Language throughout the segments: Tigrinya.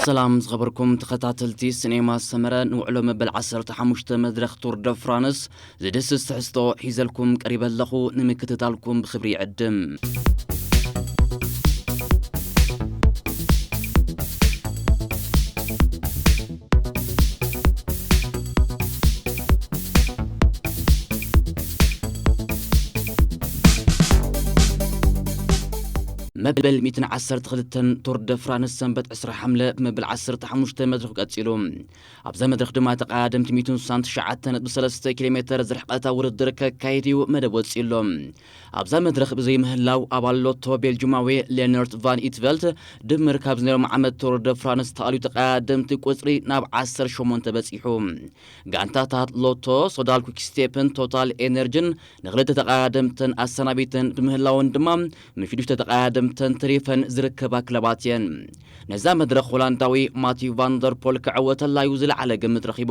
ሰላም ዝኸበርኩም ተኸታተልቲ ሲኔማ ሰመረ፣ ንውዕሎ መበል ዓሰርተ ሓሙሽተ መድረኽ ቱር ደ ፍራንስ ዝድስስ ትሕዝቶ ሒዘልኩም ቀሪበ ኣለኹ። ንምክትታልኩም ብኽብሪ ይዕድም። መበል ሚእትን ዓሰርተ ክልተን ቱር ደ ፍራንስ ሰንበት ዕስራ ሓምለ ብመበል ዓሰርተ ሓሙሽተ መድረኽ ቀጺሉ። ኣብዛ መድረኽ ድማ ተቐዳደምቲ ሚእትን ስሳን ትሽዓተ ነጥቢ ሰለስተ ኪሎ ሜተር ዝርሕቐታ ውድድር ከካይድ እዩ መደብ ወጺኡ ኣሎ። ኣብዛ መድረኽ ብዘይምህላው ኣባል ሎቶ ቤልጅማዊ ሌነርት ቫን ኢትቨልት ድምር ካብ ዝነበሮም ዓመት ቱር ደ ፍራንስ ተኣልዩ ተቐዳደምቲ ቁጽሪ ናብ ዓሰርተ ሸሞንተ በጺሑ። ጋንታታት ሎቶ፣ ሶዳል ኩክስቴፕን ቶታል ኤነርጅን ንኽልተ ተቐዳደምተን ኣሰናቢተን ብምህላወን ድማ፣ ምስ ሽዱሽተ ተቐዳደምተን ተሪፈን ዝርከባ ክለባት እየን። ነዛ መድረኽ ሆላንዳዊ ማቲው ቫንደርፖል ክዕወተላ እዩ ዝለዓለ ግምት ረኺቡ።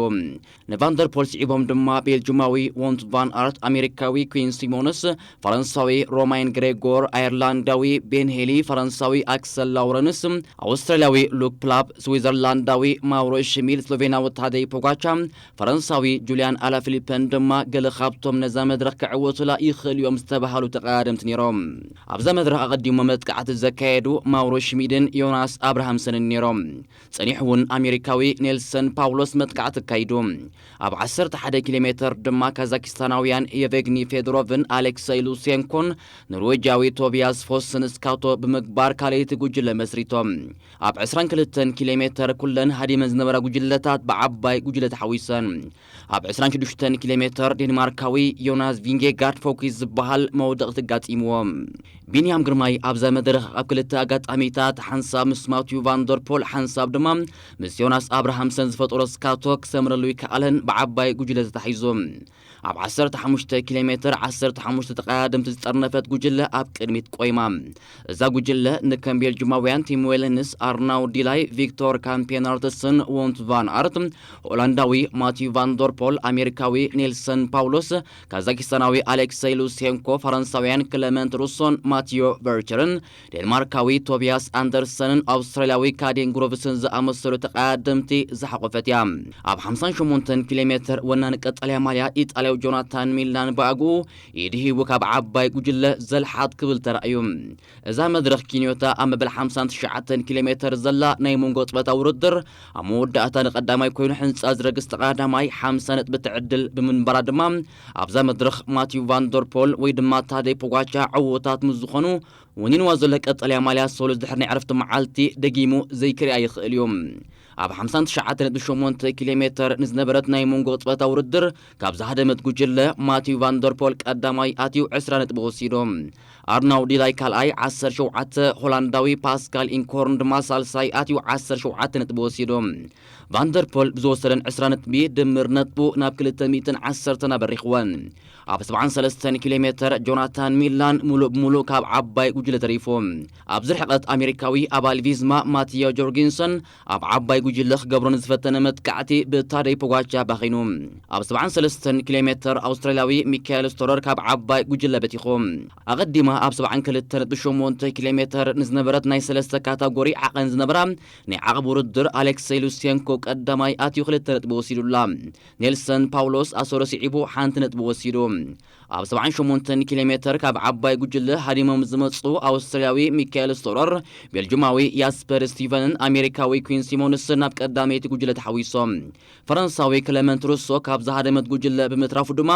ንቫንደርፖል ስዒቦም ድማ ቤልጁማዊ ዎንት ቫን ኣርት፣ ኣሜሪካዊ ኩዊን ሲሞንስ፣ ፈረንሳዊ ሮማይን ግሬጎር፣ ኣየርላንዳዊ ቤን ሄሊ፣ ፈረንሳዊ ኣክሰል ላውረንስ፣ ኣውስትራልያዊ ሉክ ፕላፕ፣ ስዊዘርላንዳዊ ማውሮ ሽሚድ፣ ስሎቬናዊ ታደይ ፖጋቻ፣ ፈረንሳዊ ጁልያን ኣላፊሊፐን ድማ ገለ ካብቶም ነዛ መድረኽ ክዕወቱላ ይኽእሉ እዮም ዝተባሃሉ ተቐዳደምቲ ነይሮም። ኣብዛ መድረኽ ኣቐዲሞ መጥቃዕቲ ዘካየዱ ማውሮ ሽሚድን ዮናስ ኣብርሃምሰንን ነይሮም። ጸኒሑ እውን ኣሜሪካዊ ኔልሰን ፓውሎስ መጥቃዕቲ ኣካይዱ። ኣብ ዓሰርተ ሓደ ኪሎ ሜተር ድማ ካዛኪስታናውያን የቨግኒ ፌዶሮቭን ኣሌክሰይ ሉሴንኮን ኖርዌጃዊ ቶቢያስ ፎስን ስካቶ ብምግባር ካልኣይቲ ጉጅለ መስሪቶም። ኣብ ዕስራን ክልተን ኪሎ ሜተር ኩለን ሃዲመን ዝነበራ ጉጅለታት ብዓባይ ጉጅለ ተሓዊሰን። ኣብ ዕስራን ሽዱሽተን ኪሎ ሜተር ዴንማርካዊ ዮናስ ቪንጌጋርድ ፎኪስ ዝበሃል መውደቕቲ ኣጋጢምዎ። ቢንያም ግርማይ ኣብዛ መድረኽ ኣብ ክልተ ኣጋጣሚታት፣ ሓንሳብ ምስ ማቲዩ ቫንደርፖል፣ ሓንሳብ ድማ ምስ ዮናስ ኣብርሃምሰን ዝፈጠሮ ስካቶ ክሰምረሉ ይከኣለን ብዓባይ ጉጅለ ተታሒዙ። ኣብ ዓሰርተ ሓሙሽተ ኪሎ ሜተር ዓሰርተ ሓሙሽተ ተቐዳደምቲ ዝጠርነፈት ጉጅለ ኣብ ቅድሚት ቆይማ። እዛ ጉጅለ ንከም ቤልጅማውያን ቲም ዌለንስ፣ ኣርናው ዲላይ፣ ቪክቶር ካምፔናርትስን ዎንት ቫን ኣርት፣ ሆላንዳዊ ማቲዩ ቫንደርፖል፣ ኣሜሪካዊ ኔልሰን ፓውሎስ፣ ካዛኪስታናዊ ኣሌክሰይ ሉሴንኮ፣ ፈረንሳውያን ክለመንት ሩሶን ማቲዮ ቨርቸርን፣ ዴንማርካዊ ቶቢያስ ኣንደርሰንን ኣውስትራልያዊ ካዴን ግሮቭስን ዝኣመሰሉ ተቐዳደምቲ ዝሓቖፈት እያ። ኣብ ሓምሳን ሸሞንተን ኪሎ ሜተር ወናኒ ቀጠልያ ማልያ ኢጣልያዊ ጆናታን ሚላን ብኣግኡ ኢድ ሂቡ ካብ ዓባይ ጉጅለ ዘልሓጥ ክብል ተራእዩ። እዛ መድረኽ ኪንዮታ ኣብ መበል ሓምሳን ትሽዓተን ኪሎ ሜተር ዘላ ናይ መንጎ ጽበታ ውድድር ኣብ መወዳእታ ንቐዳማይ ኮይኑ ሕንጻ ዝረግጽ ተቐዳማይ ሓምሳ ነጥቢ ትዕድል ብምንባራ ድማ ኣብዛ መድረኽ ማቲዩ ቫንደርፖል ወይ ድማ ታደይ ፖጋቻ ዕዉታት ምስ ዝኾኑ፣ ወኒንዋ ዘሎ ቀጠልያ ማልያ ሶሉስ ድሕሪ ናይ ዕረፍቲ መዓልቲ ደጊሙ ዘይክሪኣ ይኽእል እዩ። ኣብ ሓምሳን ትሽዓተ ነጥቢ ሸሞንተ ኪሎ ሜተር ንዝነበረት ናይ መንጎ ጽበታ ውድድር ካብ ዝሃደመት ጉጅለ ማቲዩ ቫንደርፖል ቀዳማይ ኣትዩ ዕስራ ነጥቢ ወሲዱ። ኣርናው ዲላይ ካልኣይ ዓሰርተ ሸውዓተ፣ ሆላንዳዊ ፓስካል ኢንኮርን ድማ ሳልሳይ ኣትዩ ዓሰርተ ሸውዓተ ነጥቢ ወሲዱ። ቫንደርፖል ብዝወሰደን ዕስራ ነጥቢ ድምር ነጥቡ ናብ ክልተ ሚእትን ዓሰርተን ኣበሪኽወን። ኣብ ሰብዓን ሰለስተን ኪሎ ሜተር ጆናታን ሚላን ሙሉእ ብሙሉእ ካብ ዓባይ ጉጅለ ተሪፉ። ኣብዚ ርሕቐት ኣሜሪካዊ ኣባል ቪዝማ ማቲዮ ጆርጊንሰን ኣብ ዓባይ ጉጅለ ክገብሮ ንዝፈተነ መጥቃዕቲ ብታደይ ፖጋቻ ባኺኑ። ኣብ ሰብዓን ሰለስተን ኪሎ ሜተር ኣውስትራልያዊ ሚካኤል ስቶረር ካብ ዓባይ ጉጅለ በቲኹ። ኣቐዲማ ኣብ ሰብዓን ክልተ ነጥቢ ሸሞንተ ኪሎ ሜተር ንዝነበረት ናይ ሰለስተ ካታጎሪ ዓቐን ዝነበራ ናይ ዓቕብ ውድድር ኣሌክሰይ ሉሴንኮ ቀዳማይ ኣትዩ ክልተ ነጥቢ ወሲዱላ። ኔልሰን ፓውሎስ ኣሰሮ ስዒቡ ሓንቲ ነጥቢ ወሲዱ። ኣብ ሰብዓን ሸሞንተን ኪሎ ሜተር ካብ ዓባይ ጉጅለ ሃዲሞም ዝመጹ ኣውስትራልያዊ ሚካኤል ስቶረር፣ ቤልጅማዊ ያስፐር ስቲቨንን ኣሜሪካዊ ኩዊን ሲሞንስን ናብ ቀዳመይቲ ጉጅለ ተሓዊሶም። ፈረንሳዊ ክለመንት ሩሶ ካብ ዝሃደመት ጉጅለ ብምትራፉ ድማ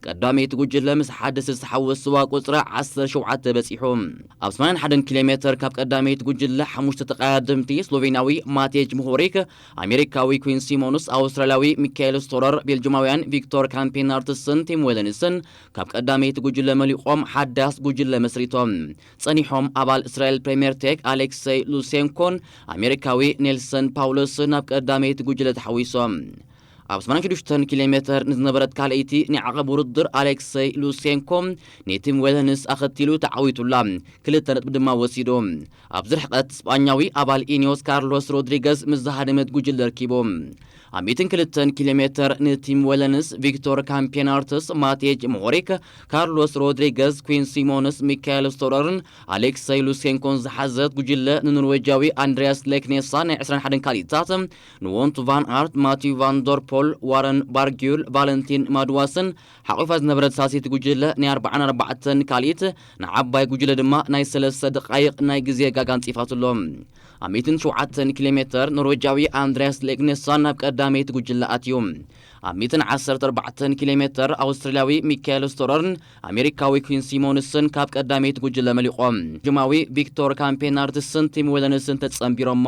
ቀዳመይቲ ጉጅለ ምስ ሓድስ ዝተሓወስዋ ቁጽሪ ዓሰርተ ሸውዓተ በጺሑ። ኣብ ሰማንያን ሓደን ኪሎ ሜተር ካብ ቀዳመይቲ ጉጅለ ሓሙሽተ ተቐዳደምቲ፣ ስሎቬንያዊ ማቴጅ ምሆሪክ፣ ኣሜሪካዊ ኩዊን ሲሞንስ፣ ኣውስትራልያዊ ሚካኤል ስቶረር፣ ቤልጅማውያን ቪክቶር ካምፔናርትስን ቲም ዌለንስን ካብ ቀዳመይቲ ጉጅለ መሊቖም ሓዳስ ጉጅለ መስሪቶም። ጸኒሖም ኣባል እስራኤል ፕሬምየር ቴክ ኣሌክሰይ ሉሴንኮን ኣሜሪካዊ ኔልሰን ፓውሎስን ናብ ቀዳመይቲ ጉጅለ ተሓዊሶም። ኣብ ሰማንያን ሽዱሽተን ኪሎ ሜተር ንዝነበረት ካልኣይቲ ናይ ዓቐብ ውድድር ኣሌክሰይ ሉሴንኮ ኔቲም ዌለንስ ኣኸቲሉ ተዓዊቱላ፣ ክልተ ነጥቢ ድማ ወሲዱ። ኣብዚ ርሕቐት ስጳኛዊ ኣባል ኢኒዮስ ካርሎስ ሮድሪገዝ ምስ ዝሃደመት ጉጅለ ረኪቡ። ኣብ ሚእትን ክልተን ኪሎ ሜተር ንቲም ዌለንስ፣ ቪክቶር ካምፔናርትስ፣ ማቴጅ ሞሪክ፣ ካርሎስ ሮድሪገዝ፣ ኩዊን ሲሞንስ፣ ሚካኤል ስቶረርን ኣሌክሰይ ሉሴንኮን ዝሓዘት ጉጅለ፣ ንኖርዌጃዊ ኣንድሪያስ ሌክኔሳ ናይ ዕስራን ሓደን ካልኢታት፣ ንዎንት ቫን ኣርት፣ ማቲዩ ቫን ዶርፖል፣ ዋረን ባርጊዩል፣ ቫለንቲን ማድዋስን ሓቑፋ ዝነበረት ሳልሰይቲ ጉጅለ፣ ናይ ኣርባዓን ኣርባዕተን ካልኢት፣ ንዓባይ ጉጅለ ድማ ናይ ሰለስተ ደቃይቕ ናይ ግዜ ጋጋ ኣንጺፋትሎም። ኣብ ሚእትን ሸውዓተን ኪሎ ሜተር፣ ኖርዌጃዊ ኣንድሪያስ ሌግነሳን ናብ ቀዳመይቲ ጉጅለ ኣትዩ። ኣብ ሚእትን ዓሰርተ ኣርባዕተን ኪሎ ሜተር፣ ኣውስትራልያዊ ሚካኤል ስቶረርን ኣሜሪካዊ ኩዊን ሲሞንስን ካብ ቀዳመይቲ ጉጅለ መሊቖም። ጅማዊ ቪክቶር ካምፔናርትስን ቲም ዌለንስን ተጸንቢሮሞ።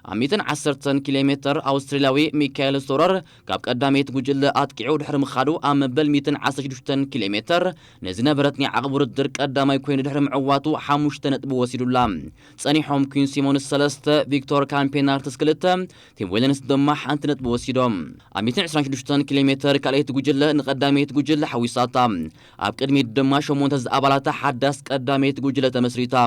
ኣብ ሚእትን ዓሰርተን ኪሎ ሜተር፣ ኣውስትራልያዊ ሚካኤል ስቶረር ካብ ቀዳመይቲ ጉጅለ ኣጥቂዑ ድሕሪ ምኻዱ፣ ኣብ መበል ሚእትን ዓሰርተ ሽዱሽተን ኪሎ ሜተር ንዝነበረት ናይ ዓቕብ ውድድር ቀዳማይ ኮይኑ ድሕሪ ምዕዋቱ፣ ሓሙሽተ ነጥቢ ወሲዱላ። ጸኒሖም ኩዊን ሲሞንስ ሰለስተ፣ ቪክቶር ካምፔናርትስ ክልተ፣ ቲም ዌለንስ ድማ ሓንቲ ነጥቢ ወሲዶም። ኣብ ሚእትን ዕስራን ሽዱሽተን ኪሎ ሜተር ካልኣይቲ ጉጅለ ንቀዳመይቲ ጉጅለ ሓዊሳታ። ኣብ ቅድሚት ድማ ሸሞንተ ዝኣባላታ ሓዳስ ቀዳመይቲ ጉጅለ ተመስሪታ።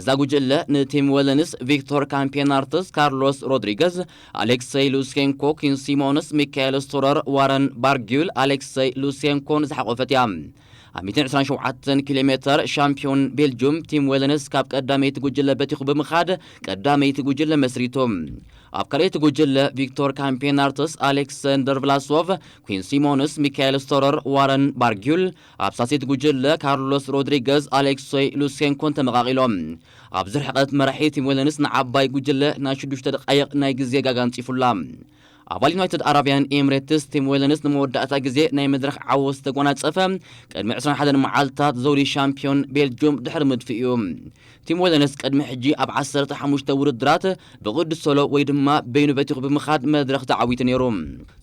እዛ ጉጅለ ንቲም ዌለንስ፣ ቪክቶር ካምፔናርትስ፣ ካርሎስ ሮድሪገዝ፣ ኣሌክሰይ ሉሴንኮ፣ ኩዊን ሲሞንስ፣ ሚካኤል ስቶረር፣ ዋረን ባርጊዩል፣ ኣሌክሰይ ሉሴንኮን ዝሓቆፈት እያ። ኣብ ሚእትን ዕስራን ሸውዓተን ኪሎ ሜተር፣ ሻምፒዮን ቤልጁም ቲም ዌለንስ ካብ ቀዳመይቲ ጉጅለ በቲኹ ብምኻድ ቀዳመይቲ ጉጅለ መስሪቱ። ኣብ ካልኣይቲ ጉጅለ፣ ቪክቶር ካምፔናርትስ፣ ኣሌክሳንደር ቭላሶቭ፣ ኩዊን ሲሞንስ፣ ሚካኤል ስቶረር፣ ዋረን ባርጊዩል፣ ኣብ ሳልሰይቲ ጉጅለ፣ ካርሎስ ሮድሪገዝ፣ ኣሌክሶይ ሉሴንኮን ተመቓቒሎም። ኣብዚ ርሕቀት መራሒ ቲም ዌለንስ ንዓባይ ጉጅለ ናይ ሽዱሽተ ደቃይቕ ናይ ግዜ ጋጋ ኣንጺፉላ። ኣባል ዩናይትድ ኣረብያን ኤምሬትስ ቲም ዌለንስ ንመወዳእታ ግዜ ናይ መድረኽ ዓወት ዝተጎናጸፈ ቅድሚ ዕስራን ሓደን መዓልታት ዘውዲ ሻምፒዮን ቤልጁም ድሕሪ ምድፍኡ እዩ። ቲም ዌለንስ ቅድሚ ሕጂ ኣብ ዓሰርተ ሓሙሽተ ውድድራት ብቕዱስ ሶሎ ወይ ድማ በይኑ በቲኹ ብምኻድ መድረኽ ተዓዊቱ ነይሩ።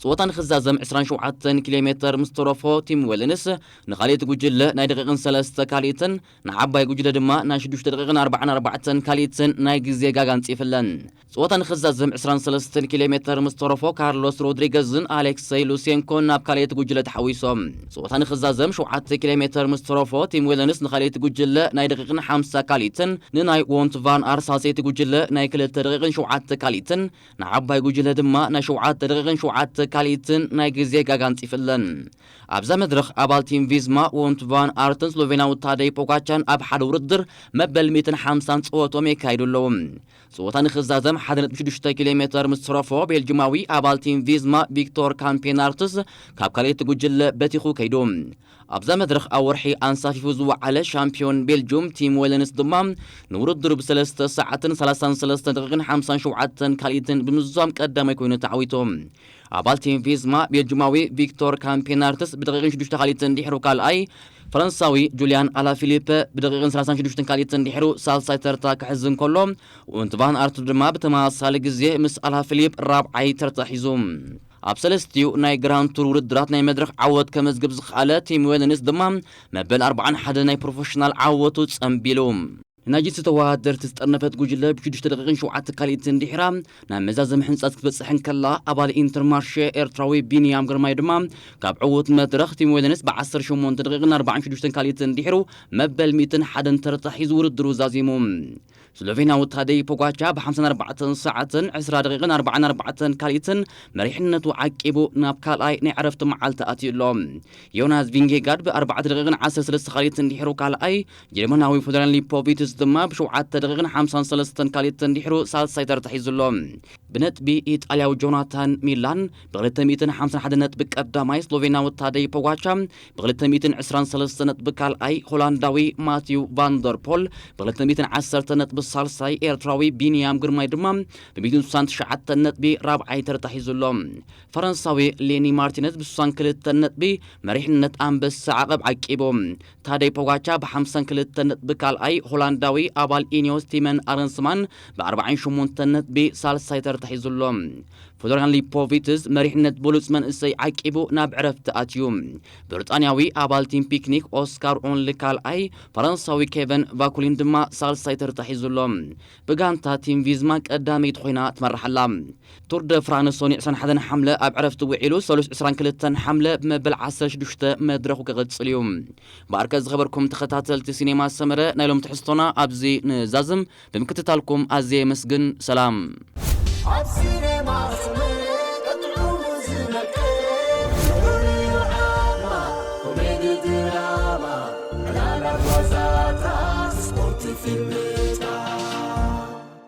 ጸወታ ንኽዛዘም ዕስራን ሸውዓተን ኪሎ ሜተር ምስ ተረፎ፣ ቲም ዌለንስ ንኻልኣይቲ ጉጅለ ናይ ደቂቕን ሰለስተ ካልኢትን ንዓባይ ጉጅለ ድማ ናይ ሽዱሽተ ደቂቕን ኣርባዓን ኣርባዕተን ካልኢትን ናይ ግዜ ጋጋ ኣንጺፍለን። ጸወታ ንኽዛዘም ዕስራን ሰለስተን ኪሎ ሜተር ምስ ተረፎ፣ ካርሎስ ሮድሪገዝን ኣሌክሰይ ሉሴንኮን ናብ ካልኣይቲ ጉጅለ ተሓዊሶም። ጸወታ ንኽዛዘም ሸውዓተ ኪሎ ሜተር ምስ ተረፎ፣ ቲም ዌለንስ ንኻልኣይቲ ጉጅለ ናይ ደቂቕን ሓምሳ ካልኢትን፣ ንናይ ዎንት ቫን ኣርት ሳልሰይቲ ጉጅለ ናይ ክልተ ደቂቕን ሸውዓተ ካልኢትን፣ ንዓባይ ጉጅለ ድማ ናይ ሸውዓተ ደቂቕን ሸውዓተ ካልኢትን ናይ ግዜ ጋጋ ኣንጺፍለን። ኣብዛ መድረኽ ኣባል ቲም ቪዝማ፣ ዎንት ቫን ኣርትን ስሎቬናዊ ታደይ ፖጋቻን ኣብ ሓደ ውድድር መበል ሚእትን ሓምሳን ጸወቶም የካይዱ ኣለዉ። ጸወታ ንኽዛዘም ሓደ ነጥቢ ሽዱሽተ ኪሎ ሜተር ምስ ተረፎ፣ ቤልጅማዊ ኣባል ቲም ቪዝማ ቪክቶር ካምፔናርትስ ካብ ካልኣይቲ ጉጅለ በቲኹ ከይዱ። ኣብዛ መድረኽ ኣብ ወርሒ ኣንሳፊፉ ዝወዓለ ሻምፒዮን ቤልጁም ቲም ዌለንስ ድማ ንውድድሩ ብሰለስተ ሰዓትን ሰላሳን ሰለስተን ደቂቕን ሓምሳን ሸውዓተን ካልኢትን ብምዝዛም ቀዳማይ ኮይኑ ተዓዊቱ። ኣባል ቲም ቪዝማ ቤልጅማዊ ቪክቶር ካምፔናርትስ ብደቂቕን ሽዱሽተ ካልኢትን ድሕሩ ካልኣይ፣ ፈረንሳዊ ጁልያን ኣላፊሊፐ ብደቂቕን ሰላሳን ሽዱሽተን ካልኢትን ድሕሩ ሳልሳይ ተርታ ክሕዝ እንከሎ፣ ኡንት ቫን ኣርት ድማ ብተመሳሳሊ ግዜ ምስ ኣላፊሊፕ ራብዓይ ተርታ ሒዙ። ኣብ ሰለስቲኡ ናይ ግራንድ ቱር ውድድራት ናይ መድረኽ ዓወት ከመዝግብ ዝኸኣለ ቲም ዌለንስ ድማ መበል ኣርባዓን ሓደን ናይ ፕሮፌሽናል ዓወቱ ጸንቢሉ። ንናይ ጂ ሲ ተወዳደርቲ ዝጠርነፈት ጉጅለ ብሽዱሽተ ደቂቕን ሸውዓተ ካልኢትን ድሒራ ናብ መዛዘሚ ሕንጻት ክትበጽሕ እንከላ፣ ኣባል ኢንተርማርሼ ኤርትራዊ ቢንያም ግርማይ ድማ ካብ ዕዉት መድረኽ ቲም ዌለንስ ብዓሰርተ ሸሞንተ ደቂቕን ኣርባዓን ሽዱሽተን ካልኢትን ድሒሩ መበል ሚእትን ሓደን ተርታ ሒዙ ውድድሩ ዛዚሙ። ስሎቬናዊ ታደይ ፖጋቻ ብሓምሳን ኣርባዕተን ሰዓትን ዕስራ ደቂቕን ኣርባዓን ኣርባዕተን ካልኢትን መሪሕነቱ ዓቂቡ ናብ ካልኣይ ናይ ዕረፍቲ መዓልቲ ኣትዩ ኣሎ። ዮናስ ቪንጌጋርድ ብኣርባዕተ ደቂቕን ዓሰርተ ሰለስተ ካልኢትን ድሒሩ ካልኣይ፣ ጀርመናዊ ፍሎሪያን ሊፖቪትስ ድማ ብሸውዓተ ደቂቕን ሓምሳን ሰለስተን ካልኢትን ድሒሩ ሳልሳይ ተርታ ሒዙ ኣሎ። ብነጥቢ ኢጣልያዊ ጆናታን ሚላን ብክልተ ሚእትን ሓምሳን ሓደ ነጥቢ ቀዳማይ፣ ስሎቬናዊ ታደይ ፖጋቻ ብክልተ ሚእትን ዕስራን ሰለስተ ነጥቢ ካልኣይ፣ ሆላንዳዊ ማቲዩ ቫንደርፖል ብክልተ ሚእትን ዓሰርተ ነጥቢ ሳልሳይ፣ ኤርትራዊ ቢንያም ግርማይ ድማ ብሚእትን ስሳን ትሽዓተን ነጥቢ ራብዓይ ተርታ ሒዙ ኣሎ። ፈረንሳዊ ሌኒ ማርቲነዝ ብስሳን ክልተን ነጥቢ መሪሕነት ኣንበሳ ዓቐብ ዓቂቡ። ታደይ ፖጋቻ ብሓምሳን ክልተን ነጥቢ ካልኣይ፣ ሆላንዳዊ ኣባል ኢኒዮስ ቲመን ኣረንስማን ብኣርባዓን ሸሞንተን ነጥቢ ሳልሳይ ተርታ ሒዙ ኣሎ። ፍሎሪያን ሊፖቪትስ መሪሕነት ብሉጽ መንእሰይ ዓቂቡ ናብ ዕረፍቲ ኣትዩ። ብሪጣንያዊ ኣባል ቲም ፒክኒክ ኦስካር ኦንሊ ካልኣይ፣ ፈረንሳዊ ኬቨን ቫኩሊን ድማ ሳልሳይ ተርታ ሒዙ ኣሎ። ብጋንታ ቲም ቪዝማ ቀዳመይቲ ኮይና ትመርሕ ኣላ። ቱር ደ ፍራንስ ሶኒ ዕስራን ሓደን ሓምለ ኣብ ዕረፍቲ ውዒሉ፣ ሰሉስ ዕስራን ክልተን ሓምለ ብመበል ዓሰርተ ሽዱሽተ መድረኹ ክቕጽል እዩ። ብኣርከ ዝኸበርኩም ተኸታተልቲ ሲኔማ ሰመረ፣ ናይ ሎም ትሕዝቶና ኣብዚ ንዛዝም። ብምክትታልኩም ኣዝየ የመስግን። ሰላም። ኣብ ሲኔማ ሰመረ Filme